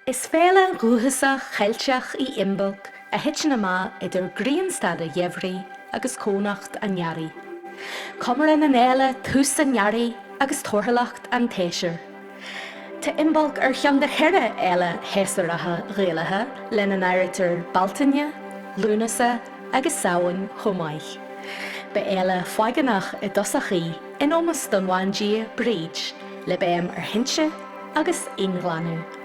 Is féile dhúchasach Cheilteach í Imbolc a thiteann amach idir grianstad an gheimhridh agus cónocht an earraigh. Comórann an fhéile tús an earraigh agus torthúlacht an tséasúir. Tá Imbolc ar cheann de cheithre fhéile shéasúracha Ghaelacha, lena n-áirítear Bealtaine, Lúnasa agus Samhain chomh maith. Ba fhéile phágánach i dtosach í, in ómós don bhandia Bríd, le béim ar thinte agus íonghlanadh.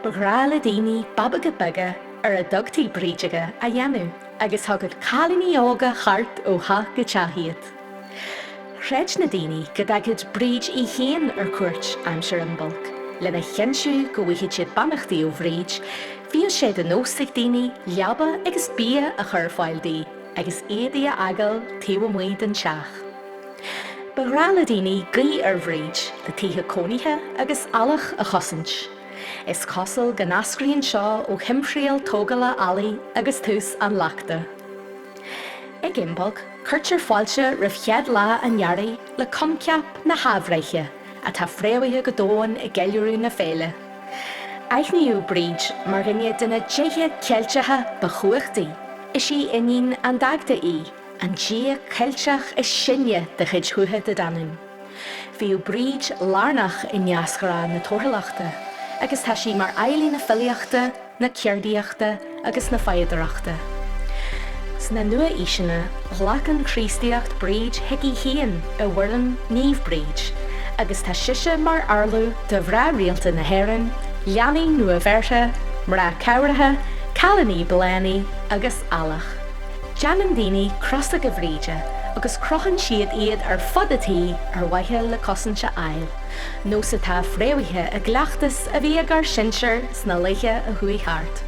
Ba ghnáth le daoine babóga beaga ar a dtugtaí brídeoga a dhéanamh agus thugadh cailíní óga thart ó theach go teach iad. Chreid na daoine go dtagadh Bríd í féin ar cuairt aimsir Imbolc. Lena chinntiú go bhfaigheadh siad beannachtaí ó Bhríd, bhíodh sé de nós ag daoine leaba agus bia a chur ar fáil di agus éadaí a fhágáil taobh amuigh den teach. Ba ghnáth le daoine guí ar Bhríd le tithe cónaithe agus eallach a chosaint. Is cosúil go n-eascraíonn seo ó thimthriall tógála eallaigh agus tús an leachta. Ag Imbolc, cuirtear fáilte roimh chéad lá an earraigh le coincheap na hathbhreithe, atá fréamhaithe go domhain i gceiliúradh na féile. Aithníodh Bríd mar dhuine de na déithe Ceilteacha ba chumhachtaí. Is í iníon an Dagda í. an dia Ceilteach is sine de chuid Thuatha Dé Danann. Bhíodh Bríd lárnach i ndeasghnáth na torthúlachta, agus tá sí mar fheighlí na filíochta, na ceardaíochta agus na fáidheadóireachta. Sna nua-aoiseanna, ghlac an Chríostaíocht Bríd chuici féin i bhfoirm Naomh Bríd, agus tá sise mar uathrialóir do mhná rialta na hÉireann, leanaí nua-bheirthe, mná cabhracha, cailíní blánaí agus eallach. Déanann daoine crosóga Bhríde agus crochann siad iad ar fud a tí ar mhaithe le cosaint a fháil, nós atá fréamhaithe i gcleachtas a bhí ag ár sinsir sna laethe a chuaigh thart.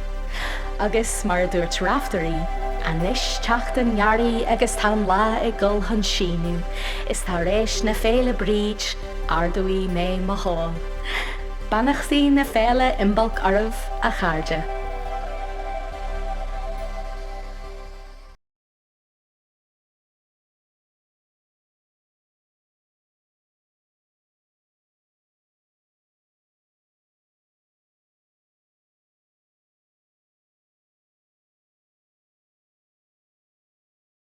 Agus mar a dúirt Raiftearaí, Anois teacht an earraigh agus tá an lá ag dul chun síneadh, is tar éis na Féile Bríd ardóidh mé mo shaol. Beannachtaí na féile Imbolc oraibh, a chairde.